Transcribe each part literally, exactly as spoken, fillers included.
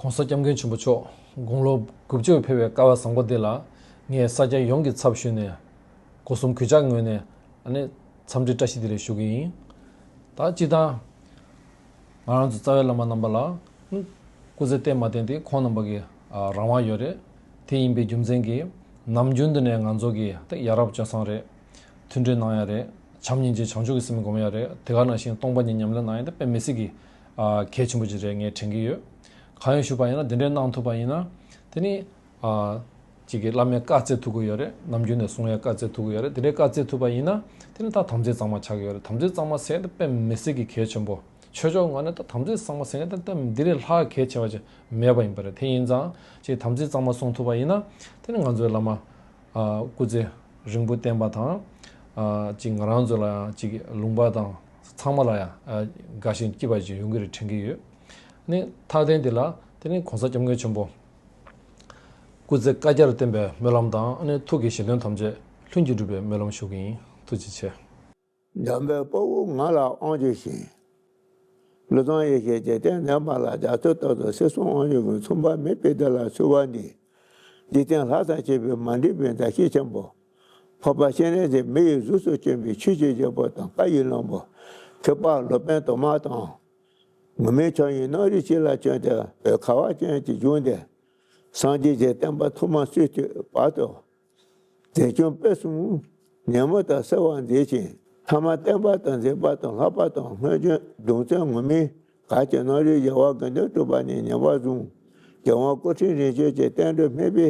༸གོང་ས་༸སྐྱབས་མགོན་ཆེན་པོ་མཆོག་དགུང་ལོ་དགུ་བཅུ་ཕེབས་པའི་སྐལ་བ་བཟང་པོ་འདི་ལ། ངས་ས་སྐྱ་ཡོངས་ཀྱི་ཚབ་ཞུས་ནས། སྒོ་གསུམ་གུས་ཕྱག་ངོས་ནས་ཨ་ནི་འཚམས་འདྲི་བཀྲ་ཤིས་བདེ་ལེགས་ཞུ་གི་ཡིན། ད་སྤྱིར་བཏང་ང་རང་ཚོ་རྩ་བའི་བླ་མ་རྣམ་པ་ལ་སྐུ་ཚེ་བརྟན་མ་བརྟན་དེ་ཁོང་རྣམ་པ་གི་ཨ་རང་དབང་ཡོད་རེད། དེ་ཡིན་པའི་རྒྱུ་མཚན་གྱིས་ནམ་རྒྱུན་དུ་ནས་ང་ཚོ་གི་ད་ཡ་རབས་སྤྱོད་བཟང་རེད། མཐུན་སྒྲིལ་གནང་ཡ་རེད། བྱམས་སྙིང་རྗེ་བྱང་ཆུབ་ཀྱི་སེམས་སྒོམ་ཡ་རེད། དེ་ག་ནང་བཞིན་སྟོང་པ་ཉིད་ཉམས་ལེན་གནང་ཡ་དེ་དཔེ་མི་སྲིད་ཀྱི་ཨ་གལ་ཆེན་པོ་ཅིག་རེད། ངས་དྲན་གྱི་ཡོད། གང་ཡང་ཞུས་པ་ཡིན་ན་དེ་འདྲའི་གནང་ཐུབ་པ་ཡིན་ན། དེ་ནི་ཨ་ཅིག་གི་བླ་མས་བཀའ་སྩལ་ཐུབ་ཀྱི་ཡོད་རེད། ནམ་རྒྱུན་ནས་གསུང་ཡ་བཀའ་སྩལ་ཐུབ་ཀྱི་ཡོད་རེད། དེ་འདྲའི་བཀའ་སྩལ་ཐུབ་པ་ཡིན་ན་དེ་ནི་ད་དམ་ཚིག་གཙང་མ་ཆགས་ཀྱི་ཡོད་རེད། དམ་ཚིག་གཙང་མ་ཟེར་དེ་དཔེ་མི་སྲིད་ཀྱི་གལ་ཆེན་པོ། ཆོས་ཕྱོགས་ངོས་ནས་ད་དམ་ཚིག་གཙང་མ་ཟེར་མཁན་དེ་ད་འདི་ལས་ལྷག་གལ་ཆེ་བ་ཅིག་མེད་པ་ཡིན་པ་རེད། དེ་ཡིན་ཙང་ཅིག་དམ་ཚིག་གཙང་མ་སྲུང་ཐུབ་པ་ཡིན་ན་དེ་ནི་ང་ཚོའི་བླ་མ་ཨ་སྐུ་ཚེ་རིང་པོ་བརྟན་པ་དང་། ཨ་ཅིག་ང་རང་ཚོ་ལ་ཡང་ཅིག་ལུང་པ་དང་ཚང་མ་ལ་ཡང་ཨ་དགའ་ཞིང་སྐྱིད་པ་ཅིག་ཡོང་གི་རེད་དྲན་གྱི་ཡོད། ནི་མཐའ་དོན་འདི་ལ་དེ་ནི་༸གོང་ས་༸སྐྱབས་མགོན་ཆེན་པོ་སྐུ་ཚེ་བསྐལ་བརྒྱར་བརྟན་པའི་སྨོན་ལམ་དང་། ཨ་ནི་ཐུགས་ཀྱི་བཞེད་དོན་ཐམས་ཅད་ལྷུན་གྱིས་འགྲུབ་པའི་སྨོན་ལམ་ཞུ་གི་ཡིན། ཐུགས་རྗེ་ཆེ། འཇམ་དཔལ་དཔའ་བོས་ང་ལ་དབང་བསྒྱུར་ཞིང་། བློ་བཟང་ཡེ་ཤེས་ཀྱིས་རྟེན་འབྲེལ་མ་ལ་རྒྱ་མཚོ་ལྟ་བུ་སེར་སྲུང་དབང་ཡོད་ཀྱི་མཚུངས་པ་མེད་པའི་བདེ་ལ་ཚུལ་བ་འདི། འཇིག་རྟེན་ལྷ་དང་བཅས་པའི་མ་འདྲིས་པའི་མཛའ་བཤེས་ཆེན་པོ། འཕགས་པ་སྤྱན་རས་གཟིགས་མི་ཡི་གཟུགས་སུ་བྱོན་པའི་ཆོས་ཀྱི་རྒྱལ་པོ་དང་བཀའ་ཡི་བློན་པོ། མཁས་པ་སློབ་དཔོན་དུ་མ་དང་། ངུར་སྨྲིག་ཆང་གཡུ་རྣམ་རིག་བཅས་ལ་བྱོན་ཏེ་འོད་ཁ་བ་ཅན་གྱི་འབྱུང་སྟེ། སངས་རྒྱས་ཀྱི་བསྟན་པ་ཐོག་མ་སུས་བཏུད་བར་དུ། དལ་འབྱོར་སྤེལ་གསུམ་ཉོན་མོངས་དང་བསྲེ་བར་མཛད་ཅིང་། ཐ་མ་བསྟན་པ་དང་འཛིན་པ་དང་ལྷག་པ་དང་སྔོན་བྱོན་གདུང་བརྩོན་ངུར་སྨྲིག་གར་གྱི་རྣམ་རིག་རྒྱལ་བ་དགེ་འདུན་གྲུབ་པ་ནས་ཉེ་བར་བཟུང་། རྒྱལ་དབང་སྐུ་ཕྲེང་རིམ་བྱོན་གྱི་བསྟན་འགྲོ་སྨིན་པའི་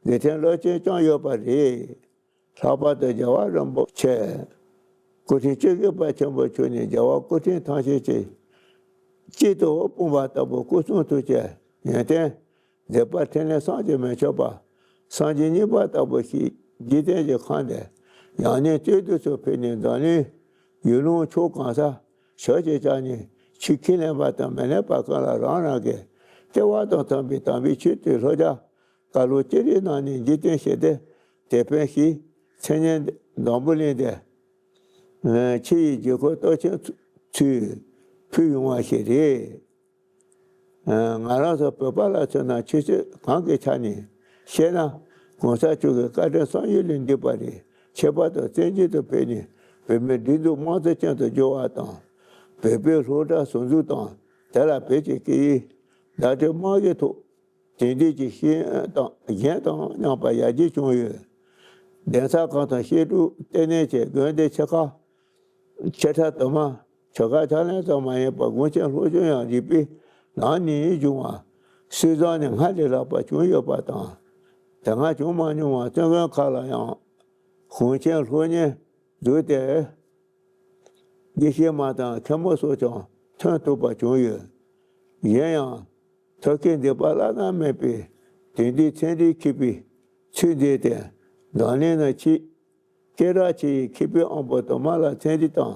ལེགས་ཕྲེང་བློ་ཅན་བསྐྱངས་ཡོད་པ་རེད། ལྷག་པར་དུ་རྒྱལ་བ་རིན་པོ་ཆེ་སྐུ་ཕྲེང་བཅུ་བཞི་པ་ཆེན་པོ་མཆོག་ནི་རྒྱལ་བ་སྐུ་ཕྲེང་ཐམས་ཅད་ཀྱི་དཀྱིལ་དུ་སྤུངས་པ་ལྟ་བུ་སྐུ་གསུང་ཐུགས་ཀྱི་ཡོན་ཏན་མཛད་པ་འཕྲིན་ལས་བསམ་གྱིས་མི་ཁྱབ་པ། སངས་རྒྱས་གཉིས་པ་ལྟ་བུ་ཞིག་འཇིག་རྟེན་གྱི་ཁམས་འདིར་ཡང་སྙིང་བཅུད་དུ་སུ་ཕེབས་ནས་འཛམ་གླིང་ཡུལ་ལུང་ཕྱོགས་གང་སར་ཞབས་ཀྱིས་བཅགས་ནས་ཆོས་ཁས་ལེན་པ་དང་མི་ལེན་པ་ཀུན་ལ་རང་རང་གི་ལྟེ་བ་དང་མཐུན་པའི་དམ་པའི་ཆོས་ཀྱི་བསླབ་བྱ། བཀའ་སློབ་ཅི་རིགས་གནང་ནས་འཇིག་རྟེན་ཞི་བདེ་དེད་དཔོན་ཞིག་མཚན་སྙན་འཛམ་བུ་གླིང་འདིར་ཆུ་ཡི་རྒྱལ་ཁབ་སྟོབས་ཆེན་ཚུ་ཕུལ་ཡོང་བ་ཞིག་རེད། ང་རང་ཚོ་བོད་པ་ལ་མཚོན་ན་ཆོས་སྤྱོད་གང་གི་ཆ་ནས་བཤད་ན་༸གོང་ས་མཆོག་གི་བཀའ་དྲིན་བསམ་ཡུལ་ལས་འདས་པ་རེད། ཁྱད་པར་དུ་བཙན་བྱོལ་དུ་ཕེབས་ནས་བོད་མིའི་སྒྲིག་འཛུགས་དམངས་གཙོ་ཅན་དུ་འགྱུར་བ་དང་། བོད་པའི་སློབ་གྲྭ་ཟུར་འཛུགས་དང་དེ་ལ་བོད་ཀྱི་སྐད་ཡིག་བརྡ་སྤྲོད་དམངས་ཀྱི་ཐོག་དེང་དུས་ཀྱི་ཤེས་ཡོན་དང་གཞན་དང་མཉམ་པ་ཡར་རྒྱས་བྱུང་ཡོད། གདན་ས་ཁག་དང་བཤད་སྒྲུབ་ལྟེ་གནས་བཅས་དགོན་སྡེ་ཆེ་ཁག་ཆེ་ཕྲ་དུ་མ་ཆོལ་ཁ་ཕྱག་ལེན་ཙམ་མ་ཡིན་པར་གུང་ཆེན་སློབ་སྦྱོང་ཡང་རིག་པའི་ལམ་ནས་བྱུང་བ། སུས་བཟང་ནས་སྔར་ལས་ལྷག་པ་བྱུང་ཡོད་པ་དང་། དེ་སྔ་བྱུང་མ་མྱོང་བ་བཙུན་དགོན་ཁག་ལ་ཡང་གུང་ཆེན་སློབ་གཉེར་བསྡུས་ཏེ། དགེ་བཤེས་མ་དང་མཁན་མོ་སོགས་ཀྱང་ཐོན་ཐུབ་པ་བྱུང་ཡོད། གཞན་ཡང་། ཐབས་མཁས་འདི་པ་བླ་ན་མེད་པའི་དེང་དུས་ཚན་རིག་མཁས་པའི་ཚུལ་མཛད་དེ། འཛམ་གླིང་ན་ཆེས་སྐད་གྲགས་ཆེ་བའི་མཁས་པའི་དབང་པོ་དུ་མ་ལ་ཚན་རིག་དང་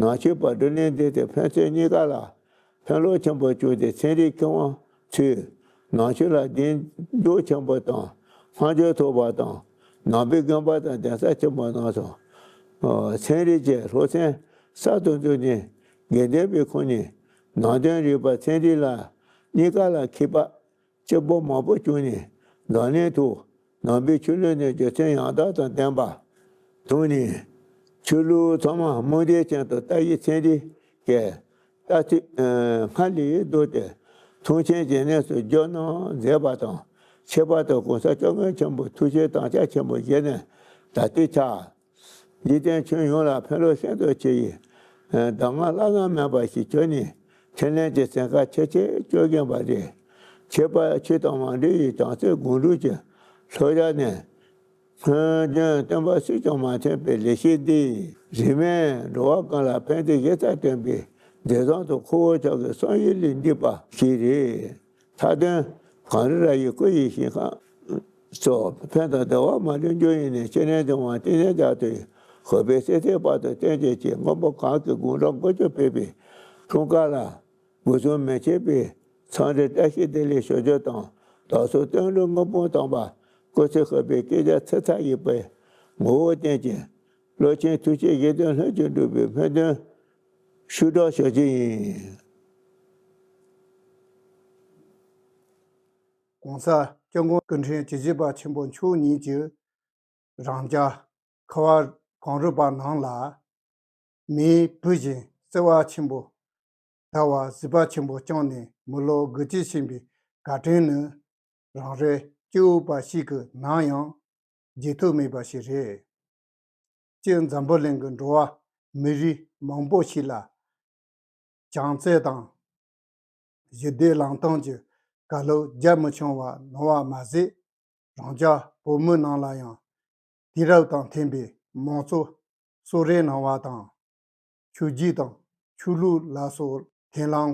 ནང་ཆོས་པ་བགྲོ་གླེང་མཛད་དེ་ཕན་ཚུན་གཉིས་ཀ་ལ་ཕན་ལོག་ཆེན་པོ་བྱུང་སྟེ། ཚན་རིག་མཁས་དབང་ཚོས་ནང་ཆོས་ལ་གདེང་འཇོག་ཆེན་པོ་དང་། སྨྲ་བརྗོད་ཐོགས་པ་དང་། ནང་པའི་དགོན་པ་དང་གདན་ས་ཆེན་པོ་རྣམས་སུ་ཚན་རིག་གི་སློབ་ཚན་གསར་དུ་འཛུགས་ནས། དགེ་ལྡན་པའི་ཁོངས་ནས་ནང་དོན་རིག་པ་ཚན་རིག་ལ་གཉིས་ཀ་ལ་མཁས་པ་སྐྱེས་བུ་མང་པོ་བྱུང་ནས། འཛམ་གླིང་ཐོག་ནང་པའི་ཆོས་ལུགས་ནི་རྒྱུ་མཚན་ཡང་དག་དང་ལྡན་པ་བྱུང་ནས། ཆོས་ལུགས་ཚང་མ་དམིགས་གཏད་ཅན་དུ་ལྟ་བའི་ཚན་རིག་གི་ལྟ་ཚུལ་སྔར་ལས་ལྡོག་སྟེ་མཐོང་ཆེན་ཇེ་ནས་སུ་འགྱུར་གནང་མཛད་པ་དང་། ཁྱད་པར་དུ་༸གོང་ས་༸སྐྱབས་མགོན་ཆེན་པོའི་ཐུགས་བཞེད་དམ་བཅའ་ཆེན་པོ་བཞེས་ནས་ད་ལྟའི་ཆར་འཇིག་རྟེན་ཁྱོན་ཡོངས་ལ་ཕན་ཐོགས་ཤིན་ཏུ་ཆེ་བའི་གདམས་ངག་བླ་ན་མེད་པ་ཞིག་གྱུར་ནས། འཕྲིན་ལས་ཀྱི་ཚན་ཁག་ཆེ་ཆེར་སྐྱོད་བཞིན་པ་རེད། ཁྱད་པར་ཆོས་དང་མ་འབྲེལ་བའི་བྱང་སེམས་སྒོམ་སྒྲུབ་ཀྱི་བསླབ་བྱ་ནི། སྔོན་བྱོན་སྟོན་པ་སུས་ཀྱང་མ་མཐུན་པའི་ལེགས་བཤད་འདི། རིས་མེད་འགྲོ་བ་ཀུན་ལ་ཕན་བདེ་གཞི་རྩར་བསྟན་པའི་མཛད་བཟང་དང་ཁོ་བོ་ཅག་གི་བསམ་ཡུལ་ལས་འདས་པ་ཞིག་རེད། མཐའ་དོན་གངས་རི་ར་ཡི་སྐུ་ཡི་ཞིང་ཁམས་སུ་ཕན་དང་བདེ་བ་མ་ལུས་འབྱུང་ཡིན་ནས། སྤྱན་རས་གཟིགས་དབང་བསྟན་འཛིན་རྒྱ་མཚོ་ཡི་ཧོ་པའི་སྲས་མཐའི་བར་དུ་བརྟན་བཅོས་ཀྱི་མགོན་པོ་གང་གི་དགུང་གྲངས་དགུ་བཅུ་ཕེབས་པའི་འཁྲུངས་སྐར་ལ། དགུ་གསུམ་མི་ཆད་པའི་འཚམས་འདྲི་བཀྲ་ཤིས་བདེ་ལེགས་ཞུ་རྒྱུ་དང་། བདག་སོགས་བསྟན་འགྲོའི་དངོས་པོ་དམ་པ་སྐུ་ཚེ་ཧོ་པའི་སྐུ་ཚེ་ཚེ་མཚམས་བཞི་པའི་ངོ་བོ་ཅན་གྱི་བློ་ཆེན་ཐུགས་བསྐྱེད་བཞེད་དོན་ལྷུན་གྱིས་འགྲུབ་པའི་སྨོན་འདུན་ཞུ་གྲབས་ཞུ་རྒྱུ་ཡིན། ༸གོང་ས་༸སྐྱབས་མགོན་སྐུ་ཕྲེང་བཅུ་བཞི་པ་ཆེན་པོ་མཆོག་ཉིད་ཀྱིས་རང་རྒྱལ་ཁ་བ་གངས་རི་པ་ནང་ལ། མེས་བུ་བཞིན་བརྩེ་བ་ཆེན་པོ། དལ་བ་གཟི་དཔལ་ཆེན་པོ་བསྐྱངས་ནས་མི་ལོ་དགུ་བཅུ་ཕྱིན་པའི་བཀའ་དྲིན་ནི། རང་རེ་སྐྱེ་བོ་པ་ཞིག་གིས་ནམ་ཡང་བརྗེད་ཐབས་མེད་པ་ཞིག་རེད། སྤྱིར་འཛམ་བུ་གླིང་གི་འགྲོ་བ་མི་རིགས་མང་པོ་ཞིག་ལ། བྱམས་བརྩེ་དང་། ཞི་བདེའི་ལམ་སྟོན་གྱི་བཀའ་སློབ་རྒྱ་མི་ཆུང་བ་གནང་བ་མ་ཟད། རང་རྒྱལ་བོད་མི་རྣམས་ལ་ཡང་དུས་རབས་དང་མཐུན་པའི་མང་གཙོ་གསོལ་རས་གནང་བ་དང་། ཆོས་བརྒྱུད་དང་ཆོས་ལུགས་ལ་སོགས་མཐུན་ལམ་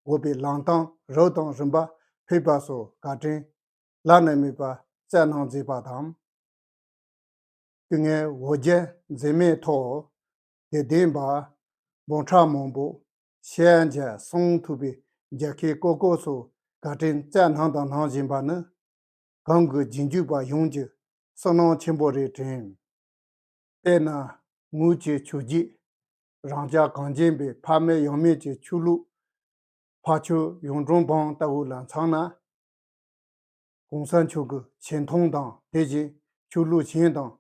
དགོས་པའི་ལམ་སྟོན་རབ་དང་རིམ་པ་ཕེབས་པ་སོགས་བཀའ་དྲིན་བླ་ན་མེད་པ་སྩལ་གནང་མཛད་པ་དང་། དེ་སྔའི་འོ་བརྒྱལ་འཛད་མེད་ཐོག་དད་ལྡན་པ་འབུམ་ཕྲག་མང་པོ་ཞལ་མཇལ་གསུང་ཐུབ་པའི་རྒྱལ་ཁའི་སྐུ་འཁོར་སོགས་བཀའ་དྲིན་སྩལ་གནང་དང་གནང་བཞིན་པ་ནི། གང་གི་རྗེས་འཇུག་པ་ཡོངས་ཀྱི་བསོད་ནམས་ཆེན་པོ་རེད་དྲན། དཔེར་ན། ངོས་ཀྱི་ཆོས་བརྒྱུད་རང་རྒྱལ་གངས་ཅན་པའི་ཕ་མེས་ཡང་མེས་ཀྱི་ཆོས་ལུགས་འཕགས་ཆོས་གཡུང་དྲུང་བོན་ལྟ་བུ་ལ་མཚོན་ན། ༸གོང་ས་མཆོག་གི་ཆེ་མཐོང་དང་དེ་བཞིན་ཆོས་ལུགས་གཞན་དང་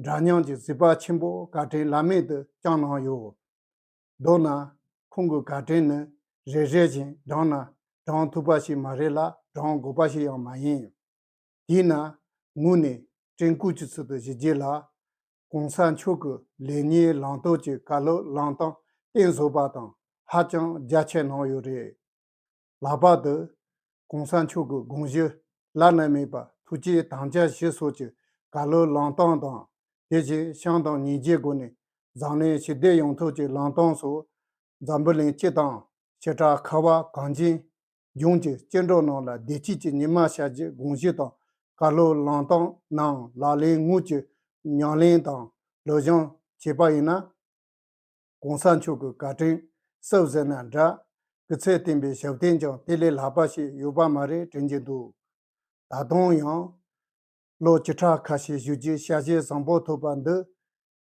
འདྲ་མཉམ་གྱི་གཟི་དཔལ་ཆེན་པོ་བཀའ་དྲིན་བླ་མེད་དུ་བསྐྱངས་གནང་ཡོད། མདོར་ན། ཁོང་གི་བཀའ་དྲིན་ནི་རེ་རེ་བཞིན་བགྲངས་ན་བགྲང་ཐུབ་པ་ཞིག་མ་རེད་ལ་བགྲང་དགོས་པ་ཞིག་ཡང་མ་ཡིན། དེས་ན་ངོས་ནས་དྲན་སྐུལ་གྱི་ཚུལ་དུ་ཞུ་རྒྱུ་ལ། ༸གོང་ས་མཆོག་གི་ལེགས་ཉེས་ལམ་སྟོན་གྱི་བཀའ་སློབ་ལམ་སྟོན་གཏིང་ཟབ་པ་དང་ཧ་ཅང་རྒྱ་ཆེ་གནང་ཡོད་རེད། ལྷག་པར་དུ་༸གོང་ས་མཆོག་གི་དགོངས་གཞི་བླ་ན་མེད་པ་ཐུགས་བསྐྱེད་དམ་བཅའ་བཞི་སོགས་ཀྱི་བཀའ་སློབ་ལམ་སྟོན་དང་། དེ་བཞིན་བྱམས་དང་སྙིང་རྗེའི་སྒོ་ནས་འཛམ་གླིང་ཞི་བདེ་ཡོང་ཐབས་ཀྱི་ལམ་སྟོན་སོགས། འཛམ་བུ་གླིང་སྤྱི་དང་བྱེ་བྲག་ཁ་བ་གངས་ཅན་ལྗོངས་ཀྱི་སྐྱེ་འགྲོ་རྣམས་ལ་བདེ་སྐྱིད་ཀྱི་ཉི་མ་ཤར་རྒྱུའི་དགོངས་གཞི་དང་བཀའ་སློབ་ལམ་སྟོན་རྣམས་ལག་ལེན་དངོས་ཀྱི་ཉམས་ལེན་དང་བློ་སྦྱོང་བྱས་པ་ཡིན་ན། ༸གོང་ས་མཆོག་གི་བཀའ་དྲིན་གསབ་ཟེར་ན་འདྲ། སྐུ་ཚེ་བརྟན་པའི་ཞབས་བརྟན་ཀྱང་དེ་ལས་ལྷག་པ་ཞིག་ཡོད་པ་མ་རེད་དྲན་གྱི་འདུག་ད་དུང་ཡང་། ལོ་བཅུ་ཕྲག་ཁ་ཤས་བཞུགས་རྒྱུའི་ཞལ་བཞེས་བཟང་པོ་ཐོབ་པ་འདི།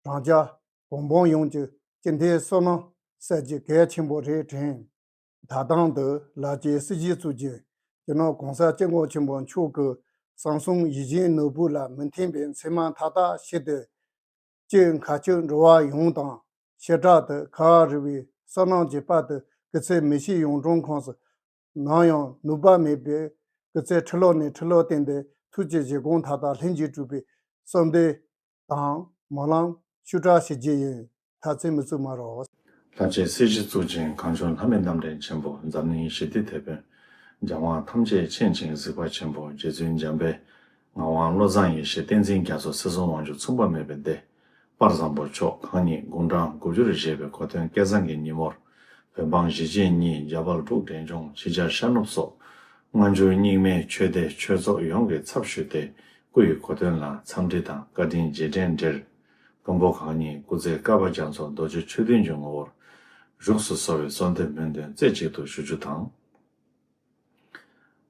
རང་རྒྱལ་བོད་འབངས་ཡོངས་ཀྱི་སྤྱི་མཐུན་བསོད་ནམས་གསལ་རྒྱུ་གལ་ཆེན་པོ་རེད་དྲན། ད་ཐེངས་འདི་ལ་རྒྱའི་སྲིད་བྱུས་བཙུགས་རྒྱུ་སྤྱི་ནོར་༸གོང་ས་༸སྐྱབས་མགོན་ཆེན་པོ་མཆོག་གི་གསང་གསུམ་ཡིད་བཞིན་ནོར་བུ་ལ་མི་མཐུན་པའི་མཚན་མ་མཐའ་དག་ཞིག་ཏུ། སྤྱིར་མཁའ་སྤྱོད་འགྲོ་བ་ཡོངས་དང་བྱེ་བྲག་ཏུ་ཁ་བ་རི་བའི་བསོད་ནམས་ཀྱི་དཔལ་དུ་སྐུ་ཚེ་མི་ཤིགས་གཡུང་དྲུང་ཁོངས་སུ། ནམ་ཡང་ནུབ་པ་མེད་པའི་སྐུ་ཚེ་ཁྲི་ལོ་ནས་ཁྲི་ལོ་བརྟན་ཏེ་ཐུགས་ཀྱི་བཞེད་དགོངས་མཐའ་དག་ལྷུན་གྱིས་གྲུབ་པའི་བསམ་འདུན་དང་སྨོན་ལམ་ཤུགས་དྲག་ཞུ་རྒྱུ་ཡིན། ད་ཚིག་མི་བཙུགས་མ་རོགས། ལྷ་རྗེ་སྲིད་བྱུས་གཙུག་ཆེན་གངས་ལྗོངས་ལྷ་མི་རྣམ་འདྲེན་ཆེན་པོ་འཛམ་གླིང་ཞི་བདེའི་དེད་དཔོན་འཇམ་དབྱངས་ཐམས་ཅད་མཁྱེན་ཅིང་གཟིགས་པ་ཆེན་པོ་རྗེ་བཙུན་འཇམ་དཔལ་ངག་དབང་བློ་བཟང་ཡེ་ཤེས་བསྟན་འཛིན་རྒྱ་མཚོ་སྲིད་གསུམ་དབང་ཕྱུག་མཚུངས་པ་མེད་པའི་སྡེ། པར་བཟང་པོ་མཆོག་གང་ཉིད་དགུང་གྲངས་དགུ་བཅུར་བཞེས་པའི་གོ་སྟོན་སྐལ་བཟང་གི་ཉིན་མོར་བོད་འབངས་གཞིས་བྱེས་གཉིས་རྒྱ་བལ་འབྲུག་འབྲས་ལྗོངས་ཕྱི་རྒྱལ་ཤར་ནུབ་སོགས་སྔ་འགྱུར་རྙིང་མའི་ཆོས་སྡེ་ཆོས་ཚོགས་ཡོངས་ཀྱི་ཚབ་ཞུས་ཏེ་སྐུ་ཡི་གོ་སྟོན་ལ་འཚམས་འདྲི་དང་བཀའ་དྲིན་རྗེས་དྲན་འབྲེལ། མགོན་པོ་གང་ཉིད་སྐུ་ཚེ་བསྐལ་པ་རྒྱ་མཚོ་རྡོ་རྗེ་ཆོས་བདུན་གྱི་ངོ་བོར་བཞུགས་སུ་གསོལ་བའི་གསོལ་འདེབས་སྨོན་འདུན་རྩེ་གཅིག་ཏུ་ཞུ་རྒྱུ་དང་།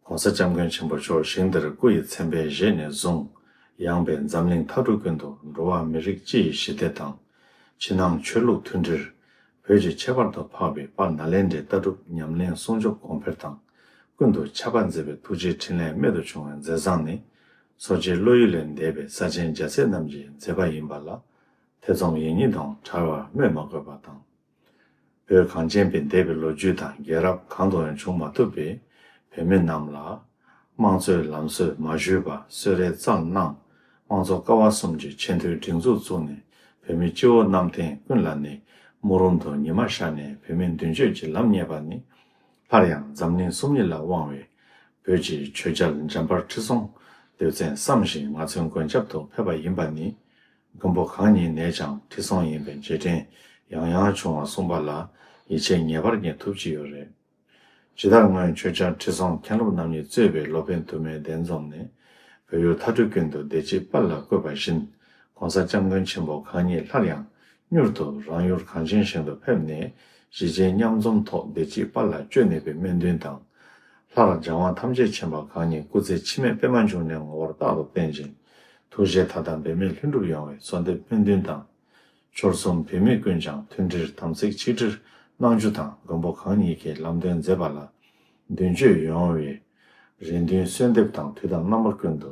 ༸གོང་ས་༸སྐྱབས་མགོན་ཆེན་པོ་མཆོག་ཞིང་འདིར་སྐུ་ཡི་མཚན་དཔེ་བཞེས་ནས་བཟུང་། ཡངས་པའི་འཛམ་གླིང་མཐའ་གྲུ་ཀུན་ཏུ་འགྲོ་བ་མི་རིགས་སྤྱི་ཡི་ཞི་བདེ་དང་། ཕྱི་ནང་ཆོས་ལུགས་མཐུན་སྒྲིལ། བོད་ཀྱི་ཁྱད་པར་དུ་འཕགས་པའི་དཔལ་ནཱ་ལེནྡྲའི་ལྟ་གྲུབ་ཉམས་ལེན་སྲུང་སྐྱོབ་གོང་འཕེལ་དང་། ཀུན་ཏུ་ཁྱབ་པ་མཛད་པའི་ཐུགས་རྗེའི་ཕྲིན་ལས་རྨད་དུ་བྱུང་བའི་མཛད་བཟང་ནི། མཚོ་སྐྱེས་བློ་ཡུལ་ལས་འདས་པའི་ས་ཆེན་རྒྱལ་སྲས་རྣམས་ཀྱི་མཛད་པ་ཡིན་པ་ལ། ཐེ་ཚོམ་ཡེ་ཉིད་དང་བྲལ་བར་སྨོས་མ་དགོས་པ་དང་། བོད་གངས་ཅན་པའི་འདས་པའི་ལོ་རྒྱུས་དང་རྒྱལ་རབས་གང་དུ་ཡང་བྱུང་མ་ཐུབ་པའི་བོད་མི་རྣམས་ལ་དམངས་གཙོའི་ལམ་སྲོལ་མ་ཞུས་པར་གསོལ་རས་བརྩམས་གནང་། དམངས་གཙོ་ཀ་བ་གསུམ་གྱི་ཆེས་མཐོའི་སྒྲིག་འཛུགས་བཙུགས་ནས་བོད་མི་སྤྱི་བོ་གནམ་བསྟན་ཀུན་ལ་ནི་སྨོན་ལམ་དུ་ཉི་མ་ཤར་ནས་བོད་མིའི་མདུན་སྐྱོད་ཀྱི་ལམ་རྙེད་པ་ནི། སླར་ཡང་འཛམ་གླིང་གསུམ་གཉིས་ལ་དབང་བའི་བོད་ཀྱི་ཆོས་རྒྱལ་འཇམ་དཔལ་ཁྲི་སྲོང་ལྡེ་བཙན་བསམ་བཞིན་ང་ཚོའི་མགོན་སྐྱབས་སུ་ཕེབས་པ་ཡིན་པ་ནི། མགོན་པོ་གང་ཉིད་ནས་ཀྱང་ཁྲི་སྲོང་ཡིན་པའི་རྗེས་དྲན་ཡང་ཡང་བྱུང་བ་གསུངས་པ་ལ་ཡིད་ཆེས་ངེས་པར་རྙེད་ཐུབ་ཀྱི་ཡོད་རེད། ཇི་ལྟར་སྔོན་ཆོས་རྒྱལ་ཁྲི་སྲོང་མཁན་སློབ་རྣམ་གཉིས་གཙོས་པའི་སློབ་དཔོན་དུ་མའི་གདན་འཛོམས་ནས་བོད་ཡུལ་མཐའ་གྲུ་ཀུན་ཏུ་བདེ་སྐྱིད་དཔལ་ལ་བཀོད་པ་བཞིན། ༸གོང་ས་༸སྐྱབས་མགོན་ཆེན་པོ་གང་ཉིད་སླར་ཡང་མྱུར་དུ་རང་ཡུལ་གངས་ཅན་ཞིང་དུ་ཕེབས་ནས་གཞིས་བྱེས་མཉམ་འཛོམས་ཐོག་བདེ་སྐྱིད་དཔལ་ལ་སྤྱོད་ནུས་པའི་སྨོན་འདུན་དང་། སླར་འཇམ་དབྱངས་ཐམས་ཅད་མཁྱེན་པ་གང་ཉིད་སྐུ་ཚེ་འཆི་མེད་པདྨ་འབྱུང་གནས་ངོ་བོར་རྟག་ཏུ་བརྟན་ཅིང་། ཐུགས་རྗེ་མཐའ་དག་འབད་མེད་ལྷུན་གྲུབ་ཡོང་བའི་གསོལ་འདེབས་སྨོན་འདུན་དང་། ཆོལ་གསུམ་བོད་མི་ཀུན་ཀྱང་མཐུན་སྒྲིལ་དམ་ཚིག་ཆིག་སྒྲིལ་གནང་རྒྱུ་དང་མགོན་པོ་གང་ཉིད་ཀྱི་ལམ་སྟོན་མཛད་པ་ལ་མདུན་སྐྱོད་ཡོང་བའི་ རེ་འདུན་གསོལ་འདེབས་དང་དུས་དང་རྣམ་པ་ཀུན་ཏུ་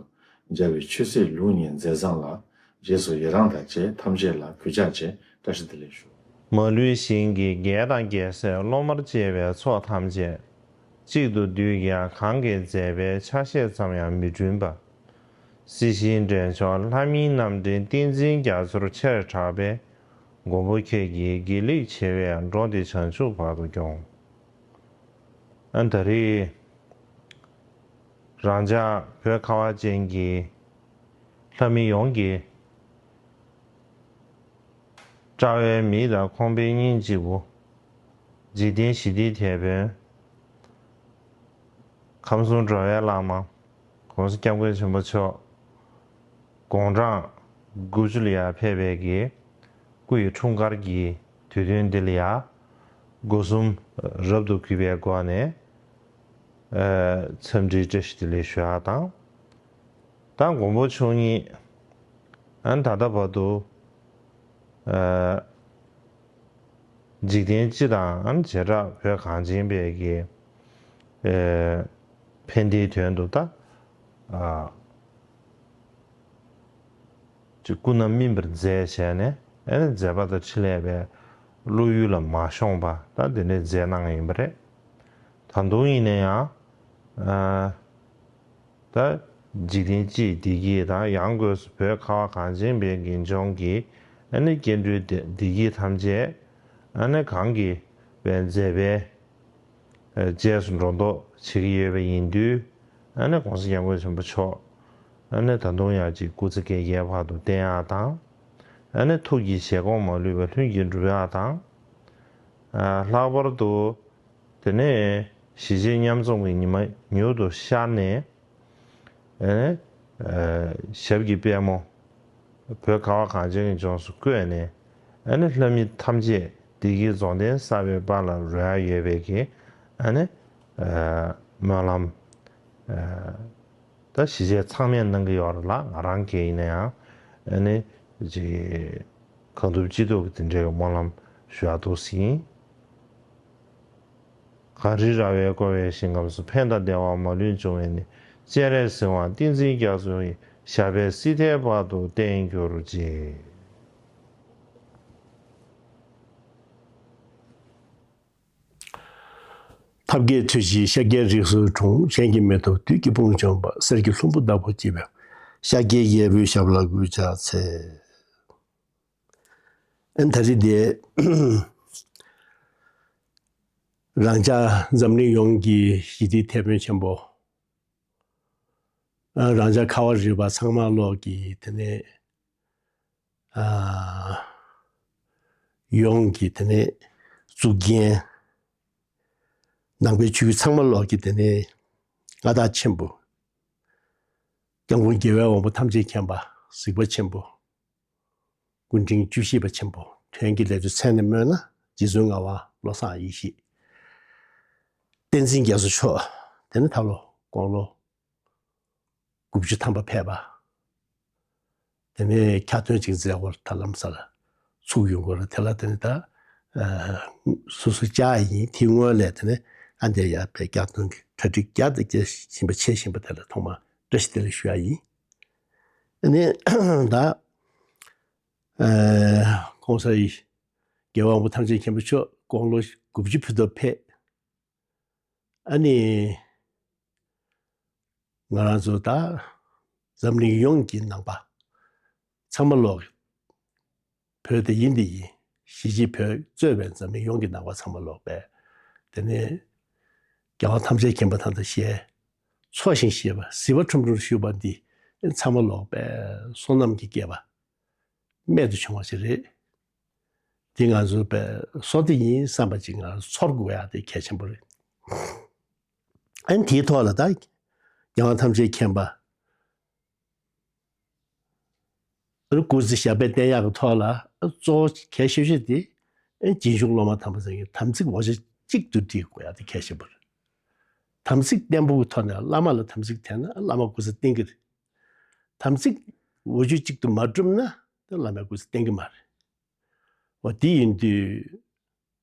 མཇལ་བའི་ཆོས་སྲིད་ལུགས་གཉིས་མཛད་བཟང་ལ། རྗེས་སུ་ཡི་རང་དང་བཅས་ཐམས་ཅད་ལ་གུས་ཕྱག་བཅས་བཀྲ་ཤིས་བདེ་ལེགས་ཞུ། མ་ལུས་ཞིང་གི་རྒྱལ་དང་རྒྱལ་སྲས་སློབ་མར་བཅས་པའི་ཚོགས་ཐམས་ཅད་གཅིག་ཏུ་བསྡུས་ཀྱང་གང་གི་མཛད་པའི་ཆ་ཤས་ཙམ་ཡང་མི་བསྐྲུན་པ། སྲིད་ཞིའི་འདྲེན་མཆོག་ལྷ་མིའི་རྣམ་འདྲེན་བསྟན་འཛིན་རྒྱ་མཚོར་ཆེར་གྲགས་པའི་མགོན་པོ་ཁྱེད་ཀྱིས་དགེ་ལེགས་ཆེ་བས་འགྲོ་འདི་བྱང་ཆུབ་བར་དུ་སྐྱོང་། ཨ་ད་རེས་རང་ཅག་བོད་ཁ་བ་ཅན་གྱི་ལྷ་མི་ཡོངས་ཀྱི་དཔྲལ་བའི་མིག་དང་ཁོང་པའི་སྙིང་གཅིག་པུ། འཇིག་རྟེན་ཞི་བདེའི་དེད་དཔོན། ཁམས་གསུམ་འགྲོ་བའི་བླ་མ། ༸གོང་ས་༸སྐྱབས་མགོན་ཆེན་པོ་མཆོག་དགུང་གྲངས་དགུ་བཅུ་ལ་ཡར་ཕེབས་པའི་གི་སྐུ་ཡི་འཁྲུངས་སྐར་གྱི་དུས་སྟོན་འདི་ལ་ཡ། སྒོ་གསུམ་རབ་ཏུ་གུས་པའི་སྒོ་ནས་ཨ་འཚམས་འདྲིའི་བཀྲ་ཤིས་བདེ་ལེགས་ཞུ་ཡག་དང་། ད་མགོན་པོ་མཆོག་ཉིད་ཨ་ད་ལྟ་བར་དུ་ཨ་འཇིག་རྟེན་སྤྱི་དང་ཨ་བྱེ་བྲག་བོད་གངས་ཅན་པའི་གི་ཨ་ཕན་བདེའི་དོན་དུ་ད་ཨ་ཅིག་སྐུ་ན་སྨིན་པར་མཛད་བྱས་ནས་ཨ་ནི་མཛད་པ་དང་འཕྲིན་ལས་པའི་བློ་ཡུལ་ལ་མ་ཤོང་པ་ད་དེ་འདྲའི་མཛད་གནང་ཡིན་པ་རེད། ད་དུང་ཡིན་ན་ཡང་ཨ་ད་འཇིག་རྟེན་སྤྱིའི་བདེ་སྐྱིད་དང་ཡང་སྒོས་སུ་བོད་ཁ་བ་གངས་ཅན་པའི་འགན་ཆུང་གི་ཨ་ནི་སྐྱེ་འགྲོའི་བདེ་བདེ་སྐྱིད་ཐམས་ཅད་ཨ་ནི་གང་གིས་བའི་མཛད་པའི་ཨ་རྗེས་སུ་འགྲོ་ལྡོག་བྱེད་ཀྱི་ཡོད་པ་ཡིན་དུས་ཨ་ནི་༸གོང་ས་༸སྐྱབས་མགོན་ཆེན་པོ་མཆོག་ཨ་ནི་ད་དུང་ཡང་ཅིག་སྐུ་ཚེ་བསྐལ་བརྒྱའི་བར་དུ་བརྟན་ཡག་དང་། ཨ་ནི་ཐུགས་ཀྱི་བཞེད་དགོངས་མ་ལུས་པ་ལྷུན་གྱིས་འགྲུབ་ཡག་དང་། ཨ་ལྷག་པར་དུ་དེ་ནས་ཞི་བྱེད་མཉམ་འཛོམས་ཀྱི་ཉི་མ་མྱུར་དུ་ཤར་ནས་ཨ་ནི་ཨ་ཞབས་ཀྱི་པད་མོ་བོད་ཁ་བ་གངས་ཅན་གྱི་ལྗོངས་སུ་བཀོད་ནས་ཨ་ནི་ལྷ་མི་ཐམས་ཅད་བདེ་སྐྱིད་རྫོགས་ལྡན་གསར་པའི་དཔལ་ལ་རོལ་ཡག་ཡོད་པའི་གི་ཨ་ནི་ཨ་སྨོན་ལམ་ཨ་ད་ཞི་བྱེད་ཚང་མས་གནང་གི་ཡོད་རེད་ལ། ང་རང་གིས་ཡིན་ན་ཡང་ཨ་ནི་ཅིག་གང་ཐུབ་ཅི་ཐུབ་ཀྱིས་དེ་འདྲའི་སྨོན་ལམ་ཞུ་ཡག་འདུག་ཟིན། གངས་རི་ར་བས་བསྐོར་བའི་ཞིང་ཁམས་སུ། ཕན་དང་བདེ་བ་མ་ལུས་འབྱུང་བའི་གནས། སྤྱན་རས་གཟིགས་དབང་བསྟན་འཛིན་རྒྱ་མཚོ་ཡི། ཞབས་པད་སྲིད་མཐའི་བར་དུ་བརྟན་གྱུར་ཅིག། ཐབས་མཁས་ཐུགས་རྗེས་ཤཱཀྱའི་རིགས་སུ་འཁྲུངས། གཞན་གྱིས་མི་ཐུབ་བདུད་ཀྱི་དཔུང་འཇོམས་པ། གསེར་གྱི་ལྷུན་པོ་ལྟ་བུར་བརྗིད་པའི། ཤཱཀྱའི་རྒྱལ་པོའི་ཞབས་ལ་གུས་ཕྱག་འཚལ། ཨན་ད་རེས་དེ་རང་ཅག་འཛམ་གླིང་ཡོངས་ཀྱི་ཞི་བདེའི་དེད་དཔོན་ཆེན་པོ། ཨ་རང་ཅག་ཁ་བ་རི་པ་ཚང་མ་ལོག་གི་དེ་ནས་ཨ་ཡོངས་ཀྱི་དེ་ནས་གཙུག་རྒྱན། ནང་པའི་ཆོས་བརྒྱུད་ཚང་མ་ལོག་གི་དེ་ནས་མངའ་བདག་ཆེན་པོ། སྐྱབས་མགོན་རྒྱལ་བའི་དབང་པོ་ཐམས་ཅད་མཁྱེན་པ། གཟིགས་པ་ཆེན་པོ། སྐུ་ཕྲེང་བཅུ་བཞི་པ་ཆེན་པོ། དོན་གྱི་ལས་ཚུལ་མཚན་ནས་སྨོས་ན་རྗེ་བཙུན་ངག་དབང་བློ་བཟང་ཡེ་ཤེས། བསྟན་འཛིན་རྒྱ་མཚོ་མཆོག། དེ་ནས་ད་ལོ་དགུང་ལོ་དགུ་བཅུ་ཐམ་པ་ཕེབས་པ། དེ་ནས་ཁ་ཏོན་ཅིག་མཛད་སྐོར་ད་ལམ་སང་ཚུགས་ཡོང་གི་རེད། དེ་ལ་དེ་ནས་ད་ཨ་སོ་སོ་བཅར་ཡིན། དེའི་སྔོན་ལ་དེ་ནས་ཨ་འདྲ་ཡར་ཕེབས་ཁ་ཏོན་གྱི་གྲ་སྒྲིག་རྒྱག་དང་རྒྱག་བཞིན་པ་བྱེད་བཞིན་པ་དེ་ལ་ཐོག་མར་བཀྲ་ཤིས་བདེ་ལེགས་ཞུ་ཡག་ཡིན། ཨ་ནི་ད་ཨ་༸གོང་ས་ཡི་རྒྱལ་བ་དབང་པོ་ཐམས་ཅད་མཁྱེན་པ་མཆོག་དགུང་ལོ་དགུ་བཅུ་ཕུད་དུ་ཕེབས། ཨ་ནི་ང་རང་ཚོ་ད་འཛམ་གླིང་ཡོངས་ཀྱི་ནང་པ་ཚང་མ་ལོག་བོད་དེ་ཡིན་དེ་ཡིན། གཞིས་བྱེས་བོད་གཙོས་པའི་འཛམ་གླིང་ཡོངས་ཀྱི་ནང་པ་ཚང་མ་ལོག་པས། དེ་ནས་རྒྱལ་བ་ཐམས་ཅད་མཁྱེན་པ་དང་དང་ཞལ་འཚོ་ཞིང་གཞེས་པ་གཟི་བ་ཁྲུམ་ཁྲུམ་བཞུགས་པ་འདི་ཚང་མ་ལོག་པས། བསོད་ནམས་ཀྱི་སྐལ་པ་རྨད་དུ་བྱུང་བ་ཞིག་རེད། འདི་ང་ཚོ་པས་བསོད་བདེ་ཡིན་བསམ་པ་ཅིག་ང་ཚོ་ཚོར་དགོས་ཡག་དེ་གལ་ཆེན་པོ་རེད། ཨ་ནི་དེའི་ཐོག་ལ་ད་རྒྱལ་བ་ཐམས་ཅད་མཁྱེན་པ་སྐུ་ཚེ་ཞབས་པད་བརྟན་ཡག་གི་ཐོག་ལ་གཙོ་བོ་གལ་ཆེ་ཤོས་དེ་རྗེས་འཇུག་སློབ་མ་དམ་པ་ཚང་གི་དམ་ཚིག་འོ་ཆ་གཅིག་ཏུ་སྒྲིལ་དགོས་ཡག་དེ་གལ་ཆེན་པོ་རེད། དམ་ཚིག་བརྟན་པོའི་ཐོག་ནས་བླ་མ་ལ་དམ་ཚིག་བརྟན་ན་བླ་མ་སྐུ་ཚེ་བརྟན་གྱི་རེད། དམ་ཚིག་འོ་ཆ་གཅིག་ཏུ་མ་བསྒྲུབས་ན་དེ་བླ་མའི་སྐུ་ཚེ་བརྟན་གྱི་མ་རེད། འོ་དེ་ཡིན་དུས།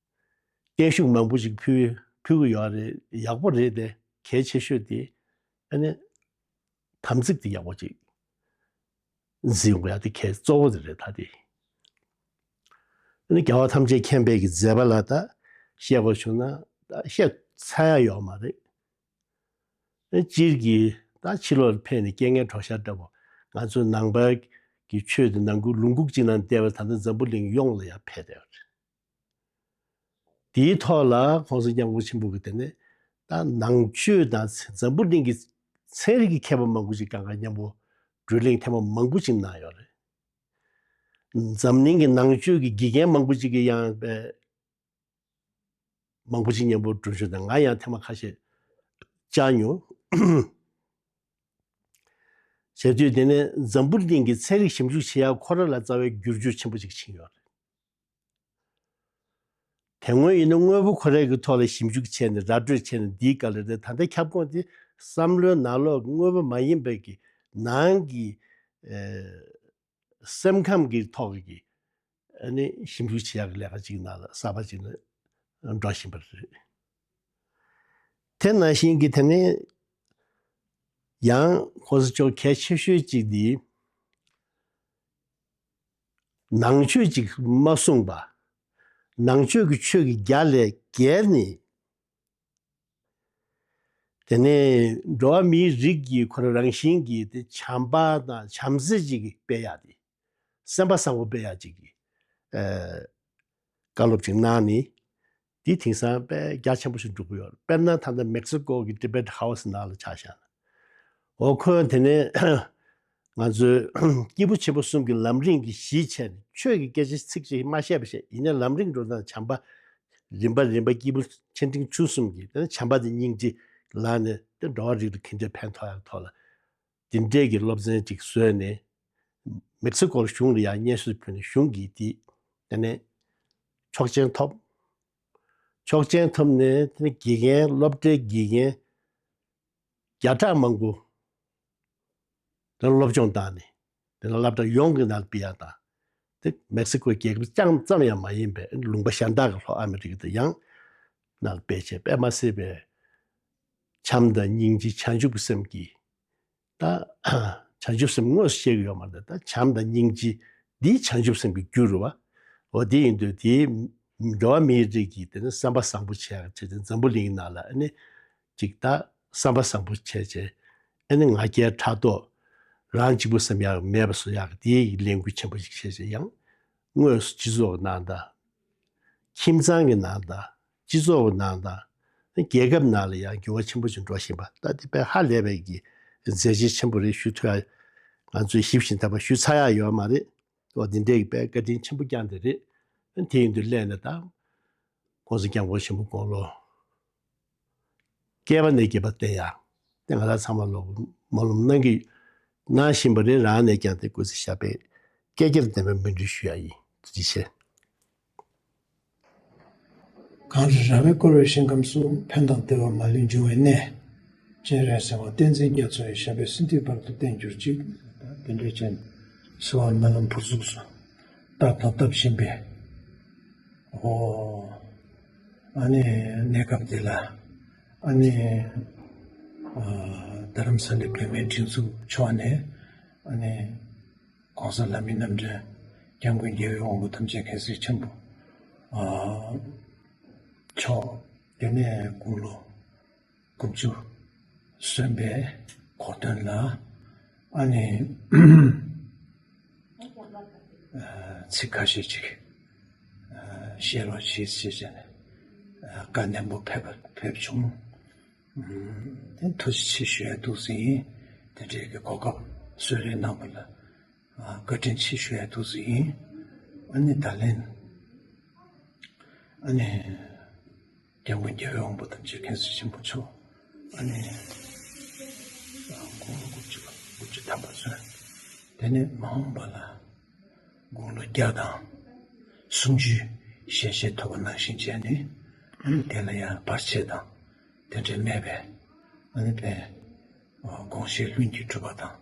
བརྟན་བཞུགས་མང་པོ་ཞིག་ཕུལ་ཕུལ་གྱི་ཡོད་རེད། ཡག་པོ་རེད་དེ། གལ་ཆེ་ཤོས་དེ་ ཨ་ནི་དམ་ཚིག་དེ་ཡག་པོ་ཅིག་འཛིན་དགོས་ཡ་དེ་གལ་གཙོ་བོ་དེ་རེད་ད་དེ། ཨ་ནི་རྒྱལ་བ་ཐམས་ཅད་མཁྱེན་པའི་གི་མཛད་པ་ལ་ད་བཤད་དགོས་བྱུང་ན་ད་བཤད་ཚར་ཡ་ཡོད་མ་རེད། སྤྱིར་གྱི་ད་ཕྱི་ལོགས་ཕེབས་ནས་རྐྱེན་ངན་གྲོགས་ཤར་འདྲ་པོ། ང་ཚོ་ནང་པ་གི་ཆོས་དེ་ནང་ཁུལ་ལུང་ཁུག་ཅིག་ནང་བསྡད་པ་ད་ལྟ་འཛམ་བུ་གླིང་ཡོངས་ལ་ཡང་ཕེབས་བསྡད་པ་རེད། དེའི་ཐོག་ལ་༸གོང་ས་༸སྐྱབས་མགོན་ཆེན་པོ་གི་དེ་ནས་ད་ནང་ཆོས་དང་འཛམ་བུ་གླིང་གི་ཚན་རིག་གི་མཁས་པ་མང་པོ་ཅིག་སྒང་ག་མཉམ་པོ་བགྲོ་གླེང་ཐེངས་མ་མང་པོ་ཅིག་གནང་ཡོད་རེད། འཛམ་གླིང་གི་ནང་ཆོས་ཀྱི་དགེ་རྒན་མང་པོ་ཅིག་གིས་ཡང་དཔེ་མང་པོ་ཅིག་མཉམ་པོ་བགྲོ་གླེང་དང་ང་ཡང་ཐེངས་མ་ཁ་ཤས་བཅར་མྱོང་། བྱས་དུས་དེ་ནས་འཛམ་བུ་གླིང་གི་ཚན་རིག་ཞིབ་འཇུག་བྱེད་ཡག་ཁོ་རང་ལ་རྩ་བའི་འགྱུར་བཅོས་ཆེན་པོ་ཅིག་ཕྱིན་ཡོད་རེད། དེ་སྔོན་ཡིན་ན་དངོས་པོ་ཁོ་རང་གི་ཐོག་ལ་ཞིབ་འཇུག་བྱས་ནས་ར་སྤྲོད་བྱས་ནས་འདིའི་སྐབས་ལ་རེད། ད་ལྟ་ཁྱབ་ཁོངས་དེ་བསམ་བློའི་ནང་ལོགས་ཀྱི་དངོས་པོ་མ་ཡིན་པའི་གི་ནང་གི་ཨེ་སེམས་ཁམས་ཀྱི་ཐོག་གི་ཨ་ནི་ཞིབ་འཇུག་བྱེད་ཡག་གི་ལས་ཀ་ཅིག་ནང་ལ་གསར་པ་ཅིག་ནི་འགྲོ་བཞིན་པ་རེད། དེ་ནང་བཞིན་གྱི་དེ་ནས་ཡང་༸གོང་ས་མཆོག་གལ་ཆེ་ཤོས་གཅིག་འདི་ནང་ཆོས་གཅིག་མ་གསུངས་པ། ནང་ཆོས་ཀྱི་ཆོས་ཀྱི་རྒྱ་ལས་བརྒལ་ནས། དེ་ནས་འགྲོ་བ་མིའི་རིགས་ཀྱི་ཁོ་རང་རང་བཞིན་གྱི་དེ་བྱམས་པ་དང་བྱམས་བརྩེ་གཅིག་གི་སྤེལ་ཡག་དེ། སེམས་པ་བཟང་པོ་སྤེལ་ཡག་ཅིག་གི་ཨ་བཀའ་སློབ་ཅིག་གནང་ནས། འདི་དེང་སང་དཔེ་རྒྱ་ཆེན་པོ་ཞིག་འགྲོ་གི་ཡོད་རེད། དཔེར་ན་ད་ལྟ་མེག་སི་ཀོ་གི་Tibetan House ནང་ལ་ཆ་བཞག་ན། འོ་ཁོས་དེ་ནས་ང་ཚོའི་སྐྱེས་བུ་ཆེན་པོ་གསུམ་གྱི་ལམ་རིམ་གྱི་གཞི་བྱས་ནས་ཆོས་ཀྱི་སྐད་ཆ་ཚིག་གཅིག་མ་བཤད་པ་བཤད། ཡིན་ནའི་ལམ་རིམ་འགྲོ་སྟངས་བྱམས་པ་རིམ་པ་རིམ་པ་སྐྱེས་བུ་ཆེ་འབྲིང་ཆུང་གསུམ་གྱི་དེ་ནས་བྱམས་པ་དང་སྙིང་རྗེ་ལ་ནས་དེ་འགྲོ་བ་རིགས་ལ་ག་འདྲ་ཕན་ཐོགས་ཡག་ཐོག་ལ། འདི་འདྲས་ཀྱི་སློབ་ཚན་ཅིག་བཟོས་ནས། མེག་སི་ཀོ་གཞུང་ལ་ཡང་སྙན་ཞུ་ཕུལ་ནས་གཞུང་གིས་འདི་དེ་ནས་ཆོག་མཆན་ཐོབ། ཆོག་མཆན་ཐོབ་ནས་དེ་ནས་དགེ་རྒན་སློབ་གྲྭའི་དགེ་རྒན་བརྒྱ་ཕྲག་མང་པོ་དེ་སློབ་སྦྱོང་བཏང་ནས་དེ་ནས་སློབ་གྲྭ་ཡོངས་ཀྱི་ནང་ལ་སྤེལ་ཡག་དང་། དེ་མེག་སི་ཀོའི་རྒྱལ་ཁབ་ཙམ་ཙམ་ཡང་མ་ཡིན་པའི་ལུང་པ་གཞན་དག་གི་ལྷོ་ཨ་མི་རི་ཀ་དང་ཡང་ནང་ལ་སྤེལ་བྱས་དཔེ་མ་སྲིད་པའི་བྱམས་དང་སྙིང་རྗེ་བྱང་ཆུབ་ཀྱི་སེམས་ཀྱིས། ད་བྱང་ཆུབ་སེམས་དངོས་སུ་ཤེས་ཀྱི་ཡོད་མ་རེད། ད་བྱམས་དང་སྙིང་རྗེ་འདི་བྱང་ཆུབ་སེམས་ཀྱི་རྒྱུ་རེད་བ། འོ་དེ་ཡིན་དུས་དེའི་འགྲོ་བ་མིའི་རིགས་ཀྱི་དེ་ནི་བསམ་པ་བཟང་པོ་བྱས་བྱས་ཏེ་འཛམ་བུ་གླིང་ནང་ལ་ཨ་ནི་ཅིག་ད་བསམ་པ་བཟང་པོ་བྱས་བྱས་ཨ་ནི་ང་རྒྱལ་ཕྲག་དོག་རང་གཅིག་པུ་བསམ་ཡག་མེད་པ་བཟོ་ཡག་གི་དེའི་ལས་འགུལ་ཆེན་པོ་ཞིག་བྱས་བྱས་ཡང་དངོས་སུ་སྤྱི་ཚོགས་ནང་དང་། ཁྱིམ་ཚང་གི་ནང་དང་། སྤྱི་ཚོགས་ནང་དང་། རྒྱལ་ཁབ་ནང་ལ་ཡང་འགྱུར་བ་ཆེན་པོ་ཞིག་འགྲོ་བཞིན་པ་ད་དེ་དཔེ་ཧ་ལས་པའི་གི་མཛད་རྗེས་ཆེན་པོ་རེད། ཞུ་ཐུབ་ཡ་ང་ཚོས་ཞིབ་ཞིབ་ད་པ་ཞུ་ཚར་ཡ་ཡོད་མ་རེད། འོ་དེ་འདྲའི་གི་དཔེ་བཀའ་དྲིན་ཆེན་པོ་བསྐྱངས་དེ་རེད། དེ་ཡིན་དུས་སླད་ནས་ད་༸གོང་ས་༸སྐྱབས་མགོན་ཆེན་པོ་དགུང་ལོ་བསྐལ་པ་ནས་བསྐལ་པ་བརྟན་ཡག་དེ་ང་རང་ཚང་མ་ལོ་སྨོན་ལམ་གནང་གི་གནང་བཞིན་པ་རེད། རང་ནས་ཀྱང་དེ་སྐུ་ཚེ་ཞབས་པད་བསྐལ་བརྒྱར་བརྟན་པའི་སྨོན་འདུན་ཞུ་ཡ་ཡིན། ཐུགས་རྗེ་ཆེ། གངས་རི་ར་བས་བསྐོར་བའི་ཞིང་ཁམས་སུ། ཕན་དང་བདེ་བ་མ་ལུས་འབྱུང་བའི་གནས། སྤྱན་རས་གཟིགས་དབང་བསྟན་འཛིན་རྒྱ་མཚོ་ཡི། ཞབས་པད་སྲིད་མཐའི་བར་དུ་བརྟན་གྱུར་ཅིག་དེ་འདྲའི་ཅན་གསོལ་བ་སྨོན་ལམ་ཕུར་ཚུགས་སུ་བཏབ་དང་བཏབ་བཞིན་པའི། ཨོ། ཨ་ནི་གནས་སྐབས་འདི་ལ་ཨ་ནི་ཨ་རྡ་རམ་ས་ལའི་བོད་མིའི་སྒྲིག་འཛུགས་ཕྱོགས་ནས་ཨ་ནི་༸གོང་ས་ལྷ་མིའི་རྣམ་འདྲེན་༸སྐྱབས་མགོན་རྒྱལ་བའི་དབང་པོ་ཐམས་ཅད་མཁྱེན་བརྩེ་ཆེན་པོ་ཨ་མཆོག་དེ་ནས་དགུང་ལོ་དགུ་བཅུ་སོན་པའི་གོ་སྟོན་ལ་ཨ་ནི་ཚིག་ཁ་ཤས་ཅིག་བཤད་རོགས་གྱིས་ཞེས་བྱས་ནས་བཀའ་ནན་པོ་ཕེབས་ཕེབས་བྱུང་། དེ་ཐུགས་རྗེ་ཆེ་ཞུ་ཡ་འདུག་ཟེར་ཡིན། དེ་འདྲའི་གི་གོ་སྐབས་གསོལ་རས་གནང་བ་ལ་བཀའ་དྲིན་ཆེ་ཞུ་ཡ་འདུག་ཟེར་ཡིན། ཨ་ནི་ད་ལན་ཨ་ནི་༸སྐྱབས་མགོན་རྒྱལ་བའི་དབང་པོ་ཐམས་ཅད་མཁྱེན་བརྩེ་ཆེན་པོ་མཆོག་ཨ་ནི་དགུང་ལོ་དགུ་བཅུ་དགུ་བཅུ་ཐམ་པ་སོན། དེ་ནས་མ་འོངས་པ་ལ་དགུང་ལོ་བརྒྱ་དང་སུམ་ཅུའི་ཞལ་བཞེས་ཐོབ་པ་ནང་བཞིན་བྱས་ནས་ཨ་ནི་དེ་ལ་ཡང་བར་ཆད་དང་དེ་འདྲ་མེད་པའི་ཨ་ནི་དཔེ་དགོངས་བཞེད་ལྷུན་གྱིས་གྲུབ་པ་དང་།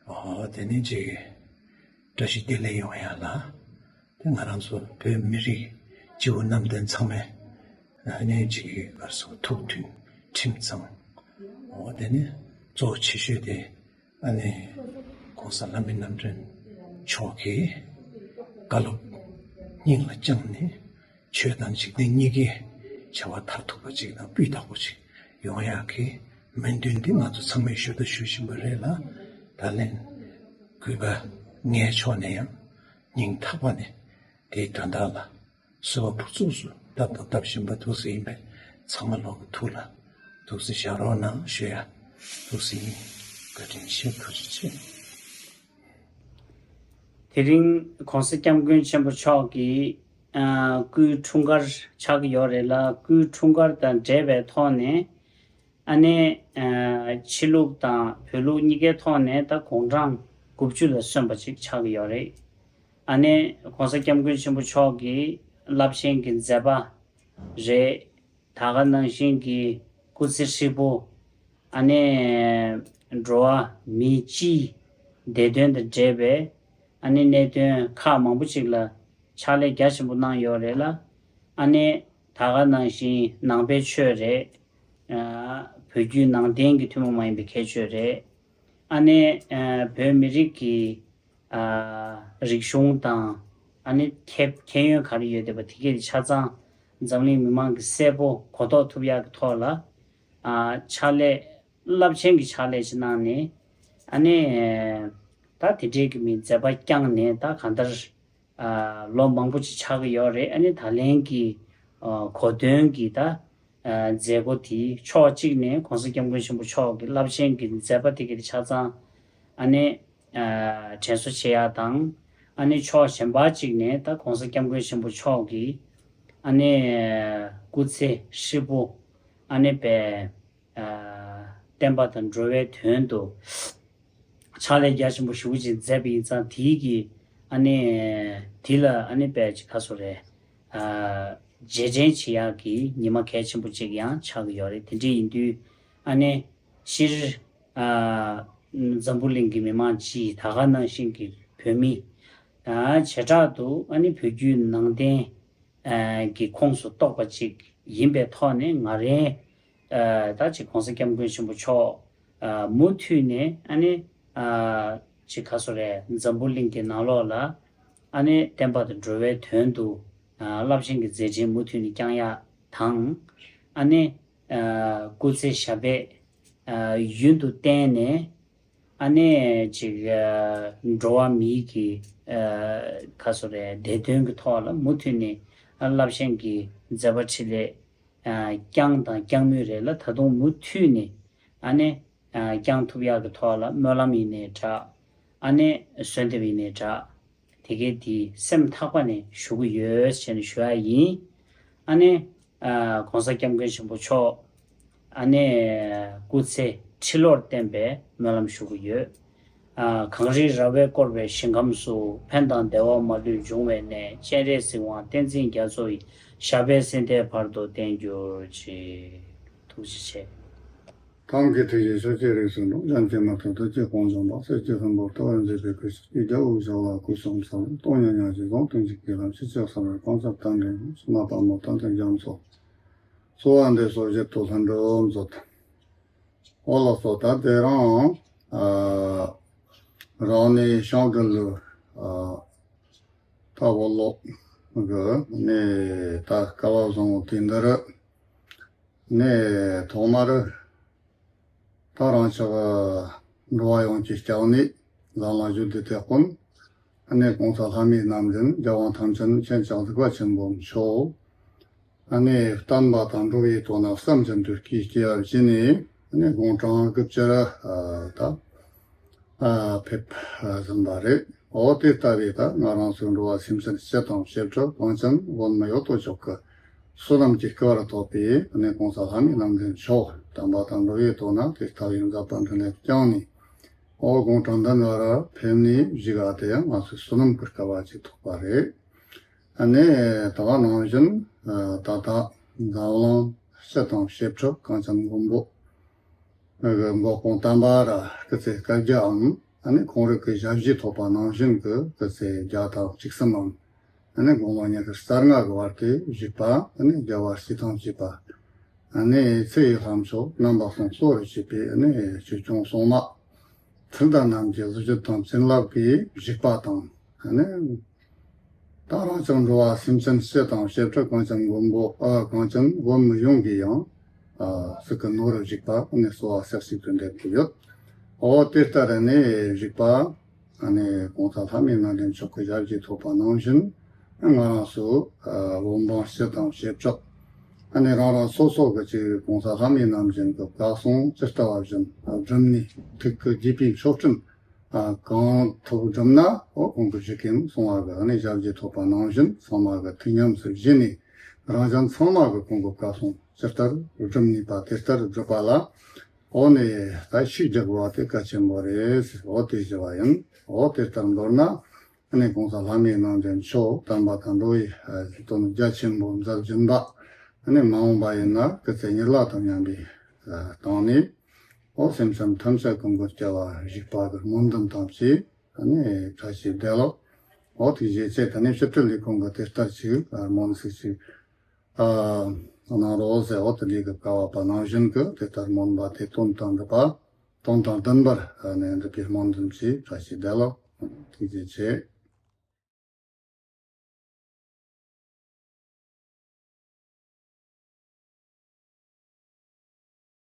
ཨོ་དེ་ནས་ཅིག་བཀྲ་ཤིས་བདེ་ལེགས་ཡོང་ཡ་ལ་དེ་ང་རང་ཚོ་བོད་མི་རིགས་སྤྱི་བོ་གནམ་བསྟན་ཚང་མས་ཨ་ནི་ཅིག་ག་རེ་ཟེར་ཐུགས་མཐུན་ཁྲིམས་གཙང་། ཨོ་དེ་ནས་ གཙོ་ཆེ་ཤོས་དེ་ཨ་ནི་༸གོང་ས་ལྷ་མི་རྣམ་གྲོལ་མཆོག་གི་བཀའ་སློབ་སྙིང་ལ་བཅངས་ནས། ཆོས་དང་འཇིག་རྟེན་གཉིས་ཀའི་བྱ་བ་མཐར་ཐུག་པ་ཅིག་དང་སྤུས་དག་པོ་ཅིག་ཡོང་ཡག་གི་སྨོན་འདུན་འདི་ང་ཚོ་ཚང་མས་ཞུ་དང་ཞུ་བཞིན་པ་རེད་ལ། ད་ལན་གུས་པ་ངའི་ཕྱོགས་ནས་ཡང་སྙིང་ཐག་པ་ནས་དེའི་དོན་དག་ལ་གསོལ་བ་ཕུར་ཚུགས་སུ་བཏབ་དང་བཏབ་བཞིན་པ་འདུག་སེ་ཡིན་པས། ཚང་མ་ལོག་གི་ཐུགས་ལ་འདུག་སེ་བཞག་རོགས་གནང་ཞུ་ཡ། འདུག་སེ་ཡིན། བཀའ་དྲིན་ཆེ། ཐུགས་རྗེ་ཆེ། དེ་རིང་༸གོང་ས་༸སྐྱབས་མགོན་ཆེན་པོ་མཆོག་གི་ཨ་སྐུའི་འཁྲུངས་སྐར་ཆགས་ཀྱི་ཡོད་རེད་ལ། སྐུའི་འཁྲུངས་སྐར་དང་འབྲེལ་བའི་ཐོག་ནས་ཨ་ནི་ཨ་ཕྱི་ལུགས་དང་བོད་ལུགས་གཉིས་ཀའི་ཐོག་ནས་ད་དགུང་གྲངས་དགུ་བཅུ་ལ་སོན་པ་ཅིག་ཆགས་ཀྱི་ཡོད་རེད། ཨ་ནི་༸གོང་ས་༸སྐྱབས་མགོན་ཆེན་པོ་མཆོག་གི་རླབས་ཆེན་གྱི་མཛད་པ་རེད། ད་ག་ནང་བཞིན་གྱི་སྐུ་ཚེ་ཧྲིལ་པོ། ཨ་ནི་འགྲོ་བ་མིའི་སྤྱིའི་བདེ་དོན་དང་འབྲེལ་བའི་ཨ་ནི་གནད་དོན་ཁག་མང་པོ་ཅིག་ལ་ཕྱག་ལས་རྒྱ་ཆེན་པོ་གནང་ཡོད་རེད་ལ། ཨ་ནི་ད་ག་ནང་བཞིན་ནང་པའི་ཆོས་རེད། ཨ་བོད་བརྒྱུད་ནང་བསྟན་གྱི་ཐུན་མོང་མ་ཡིན་པའི་ཁྱད་ཆོས་རེད། ཨ་ནི་ཨ་བོད་མི་རིགས་ཀྱི་ཨ་རིག་གཞུང་དང་ཨ་ནི་ཁྱད་ཁྱད་ཡོན་ག་རེ་ཡོད་བསྡད་པ་དེ་གས་ཆ་ཚང་འཛམ་གླིང་མི་མང་གིས་གསལ་པོ་གོ་རྟོགས་ཐུབ་ཡག་གི་ཐོག་ལ་ཨ་ཕྱག་ལས་རླབས་ཆེན་གྱི་ཕྱག་ལས་ཅིག་གནང་ནས། ཨ་ནི་ད་དེ་འདྲའི་གི་མི་མཛད་པ་བསྐྱངས་ནས་ད་གང་ལྟར་ཨ་ལོ་མང་པོ་ཅིག་ཆགས་ཀྱི་ཡོད་རེད། ཨ་ནི་ད་ལན་གྱི་ཨ་གོ་སྟོན་གྱི་ད་ཨ་མཛད་སྒོ་དེ་ཕྱོགས་གཅིག་ནས་༸གོང་ས་༸སྐྱབས་མགོན་ཆེན་པོ་མཆོག་གི་རླབས་ཆེན་གྱི་མཛད་པ་དེ་ག་དེ་ཆ་ཚང་ཨ་ནི་ཨ་དྲན་གསོ་བྱེད་ཡག་དང་། ཨ་ནི་ཕྱོགས་གཞན་པ་གཅིག་ནས་ད་༸གོང་ས་༸སྐྱབས་མགོན་ཆེན་པོ་མཆོག་གི་ཨ་ནི་སྐུ་ཚེ་ཧྲིལ་པོ་ཨ་ནི་པའི་ཨ་བསྟན་པ་དང་འགྲོ་བའི་དོན་དུ་ཕྱག་ལས་རྒྱ་ཆེན་པོ་ཞེ་པོ་ཅིག་མཛད་པ་ཡིན་ཙང་། དེའི་གི་ཨ་ནི་དེ་ལ་ཨ་ནི་པའི་ཅིག་ག་རེ་ཟེར་དགོས་རེད། ཨ་རྗེས་དྲན་བྱེད་ཡག་གི་ཉི་མ་གལ་ཆེན་པོ་ཅིག་ཡང་ཆགས་ཀྱི་ཡོད་རེད། དེ་འདྲ་ཡིན་དུས་ཨ་ནི་སྤྱིར་ཨ་འཛམ་བུ་གླིང་གི་མི་མང་སྤྱི་ད་ག་ནང་བཞིན་གྱི་བོད་མི་ཨ་བྱེ་བྲག་ཏུ་ཨ་ནི་བོད་བརྒྱུད་ནང་བསྟན་ཨ་གྱི་ཁོངས་སུ་གཏོགས་པ་ཅིག་ཡིན་པའི་ཐོག་ནས། ང་རང་ཨ་ད་ཅིག་༸གོང་ས་༸སྐྱབས་མགོན་ཆེན་པོ་མཆོག་ཨ་མུ་མཐུད་ནས་ཨ་ནི་ཨ་ཅིག་ག་རེ་ཟེར་དགོས་རེད། འཛམ་བུ་གླིང་གི་ནང་ལོགས་ལ་ཨ་ནི་བསྟན་པ་དང་འགྲོ་བའི་དོན་དུ་ཨ་རླབས་ཆེན་གྱི་མཛད་འཕྲིན་མུ་མཐུད་ནས་བསྐྱང་ཡག་དང་། ཨ་ནི་ཨ་སྐུ་ཚེ་ཞབས་པད་ཨ་ཡུན་དུ་བརྟན་ནས། ཨ་ནི་ཅིག་ཨ་འགྲོ་བ་མིའི་གི་ཨ་ག་རེ་ཟེར་དགོས་རེད། བདེ་དོན་གྱི་ཐོག་ལ་མུ་མཐུད་ནས་ཨ་རླབས་ཆེན་གྱི་མཛད་པ་འཕྲིན་ལས་ཨ་བསྐྱངས་དང་བསྐྱང་མུས་རེད་ལ། ད་དུང་མུ་མཐུད་ནས་ཨ་ནི་ཨ་བསྐྱང་ཐུབ་ཡག་གི་ཐོག་ལ་སྨོན་ལམ་ཡིན་ནའི་འདྲ། ཨ་ནི་གསོལ་འདེབས་ཡིན་ནའི་འདྲ། དེ་གའི་དེ་སེམས་ཐག་པ་ནས་ཞུ་གི་ཡོད་ཟེར་ནས་ཞུ་ཡ་ཡིན། ཨ་ནི་ཨ་༸གོང་ས་༸སྐྱབས་མགོན་ཆེན་པོ་མཆོག་ཨ་ནི་སྐུ་ཚེ་ཁྲི་ལོར་བརྟན་པའི་སྨོན་ལམ་ཞུ་གི་ཡོད། ཨ་གངས་རིའི་ར་བས་བསྐོར་བའི་ཞིང་ཁམས་སུ། ཕན་དང་བདེ་བ་མ་ལུས་འབྱུང་བའི་གནས། སྤྱན་རས་གཟིགས་དབང་བསྟན་འཛིན་རྒྱ་མཚོ་ཡི། ཞབས་པད་སྲིད་མཐའི་བར་དུ་བརྟན་གྱུར་ཅིག་ཐུགས་རྗེ་ཆེ། གང་གི་ཐུགས་རྗེ་ཆེ། ཅེས་རིགས་སུ་འགྲོ། གཞན་གྱིས་མི་ཐུབ་བདུད་ཀྱི་དཔུང་འཇོམས་པ། གསེར་གྱི་ལྷུན་པོ་ལྟ་བུར་མཛེས་པའི་སྐུ། ཡིད་ཀྱི་དབུགས་ཕྱུང་བ་སྐུ་གསུམ་ཚང་། སྟོང་ཉིད་ཉག་གཅིག་ཟུང་། དོན་གཅིག་གི་ལམ། ཕྱིན་ཅི་མ་ལོག་གང་ཟག་དོན་འདྲེན་པ། བྱིན་རླབས་དཔལ་མོ་དང་ལྡན་རྒྱ་མཚོ། གསོལ་བ་འདེབས་སོ་བཞེད་དུ་ལྷུན་གྲུབ་མཛོད། འོ་ལགས་སོ། ད་དེ་རིང་ཨ་རང་ནས་ཤང་དུ་ལུ་ཨ་ད་བོ་ལོ་གི་ནས་ད་སྐལ་བ་བཟང་བོ་དེ་འདི་རུ་ནས་ཐོག་མ་རུ་ད་རང་ཅག་འགྲོ་བ་ཡོངས་ཀྱི་སྐྱབས་གནས་ལ་ལ་བཞུགས་ཏེ་དེ་ཀུན་ཨ་ནི་༸གོང་ས་ལྷ་མིའི་རྣམ་འདྲེན་རྒྱལ་དབང་ཐམས་ཅད་མཁྱེན་ཅིང་གཟིགས་པ་ཆེན་པོ་མཆོག་ཨ་ནི་བསྟན་པ་དང་འགྲོ་བའི་དོན་ལ་བསམ་ཅིང་འདུན་གྱིས་སྐྱེ་བ་བཞེས་ནས། ཨ་ནི་དགུང་གྲངས་དགུ་བཅུ་ར་ཨ་ད་ཨ་ཕེབས་ཨ་ཟིན་པ་རེད། འོ་དེ་ལྟ་བུའི་ད་ང་རང་ཚོའི་འགྲོ་བ་སེམས་ཅན་སྤྱི་དང་བྱེ་བྲག་གང་ཅན་མགོན་མེད་གཡུལ་དུ་ཇོ་བོའི་བསོད་ནམས་ཀྱི་སྐལ་བ་ཐོབ་པའི་ཨ་ནི་༸གོང་ས་ལྷ་མིའི་རྣམ་འདྲེན་མཆོག་བསྟན་པ་དང་འགྲོ་བའི་དོན་ལ་དེ་ལྟ་བུའི་མཛད་པ་འཕྲིན་ལས་བསྐྱངས་ནས། འོ་དགུང་གྲངས་འདི་ནང་ར་ཕེབས་ནས་བཞུགས་ཡ་དེ་ཡང་ང་ཚོའི་བསོད་ནམས་ཀྱི་སྐལ་བ་ཅིག་ཐོབ་པ་རེད། ཨ་ནི་ད་ག་ནང་བཞིན་ད་ལྟ་འཛམ་གླིང་སྤྱི་དང་བྱེ་བྲག་གངས་ཅན་མགོན་པོ་གི་འགོ་དཔོན་དམ་པ་ར་སྐུ་ཚེ་བསྐལ་བརྒྱའམ་ཨ་ནི་ཁོང་རང་གི་ཞབས་ཕྱི་ཐོབ་པ་ནང་བཞིན་གྱི་སྐུ་ཚེ་བརྒྱ་དང་བཅུ་གསུམ་མམ་ཨ་ནི་དགུང་ལོ་ཉི་ཤུ་རྩ་ལྔ་གི་བར་དུ་བཞུགས་པ། ཨ་ནི་རྒྱལ་བ་སྲས་དང་བཅས་པ་ ཨ་ནི་ཚེ་ཡི་ལྷ་མཆོག་རྣམ་པ་གསུམ་གཙོ་བོར་བྱས་པའི་ཨ་ནི་ཆོས་སྐྱོང་སྲུང་མ། ཚུལ་དང་རྣམ་འབྱེད་གཟུགས་བརྗིད་དང་བྱིན་རླབས་ཀྱི་བཞུགས་པ་དང་། ཨ་ནི་ད་རང་ཅག་འགྲོ་བ་སེམས་ཅན་སྤྱི་དང་བྱེ་བྲག་གངས་ཅན་མགོན་པོ་ཨ་གངས་ཅན་བོད་མི་ཡོངས་ཀྱི་ཡང་ཨ་སྲིད་ཀྱི་ནོར་བུར་བཞུགས་པ་ཨ་ནི་གསོལ་བ་གསལ་གསལ་དུ་འདེབས་ཀྱི་ཡོད། འོ་དེ་ལྟར་ཨ་ནི་བཞུགས་པ། ཨ་ནི་གོང་ས་ལྷ་མིའི་རྣམ་འདྲེན་མཆོག་གི་ཞབས་ཀྱིས་ཐོབ་པ་ནང་བཞིན། ང་རང་ཚོ་ཨ་བོད་འབངས་སྤྱི་དང་བྱེ་བྲག་ཨ་ནི་རང་རང་སོ་སོ་གི་ཅིག་གོང་ས་ལྷ་མིའི་རྣམ་འདྲེན་གྱི་བཀའ་གསུང་ཇི་ལྟ་བ་བཞིན་ཨ་བསྒྲུབས་ནས་ཐུགས་ཀྱི་དགྱེས་པའི་མཆོད་སྤྲིན་ཨ་གང་ཐུབ་བསྒྲུབས་ན། འོ་ཁོང་གི་གཞིས་ཀའི་གསུང་བ་གི་ཨ་ནི་ཞབས་ཀྱིས་ཐོབ་པ་ནང་བཞིན་ཚང་མ་གི་ཐུགས་ཉམས་སུ་བཞེས་ནས། རང་གཞན་ཚང་མ་གི་ཁོང་གི་བཀའ་གསུང་ཇི་ལྟར་བསྒྲུབས་ནུས་པ་དེ་ལྟར་བསྒྲུབས་པ་ལ། འོ་ནི་ད་ཤུགས་རྒྱག་དགོས་པ་དེ་གལ་ཆེན་པོ་རེད། འོ་དེ་ཞུ་བ་ཡིན། འོ་དེ་ལྟར་མདོར་ན། ཨ་ནི་གོང་ས་ལྷ་མིའི་རྣམ་འདྲེན་མཆོག་དམ་པ་དང་འགྲོ་བའི་དོན་རྒྱ་ཆེན་པོ་མཛད་བཞིན་པ། ཨ་ནི་མ་འོངས་པ་ཡིན་ན་སྐུ་ཚེ་གཉིས་ལ་དང་མཉམ་པའི་སྟེང་ནས། འོ་སེམས་ཅན་ཐམས་ཅད་ཀུན་གྱི་སྐྱེ་བ་བཞུགས་པ་གི་སྨོན་འདུན་དང་བཅས། ཨ་ནི་བཀྲ་ཤིས་བདེ་ལེགས། འོ་དེ་རྗེས་ཆེད་དུ་ནི་ཕྱི་དྲིལ་ལས་ཁུངས་ཀྱི་དེ་ལྟར་ཅིག་སྨོན་ཚིག་ཅིག་ཨ། གནང་རོགས་ཟེར། འོ་དེ་འདྲའི་གི་བཀའ་ཕབ་པ་ནང་བཞིན་གྱི་དེ་ལྟར་སྨོན་པ་དེ་དོན་དང་འགྲུབ་པ། དོན་དང་ལྡན་པར་ཨ་ནི་འགྲུབ་པའི་སྨོན་འདུན་གྱིས་བཀྲ་ཤིས་བདེ་ལེགས། ཐུགས་རྗེ་ཆེ།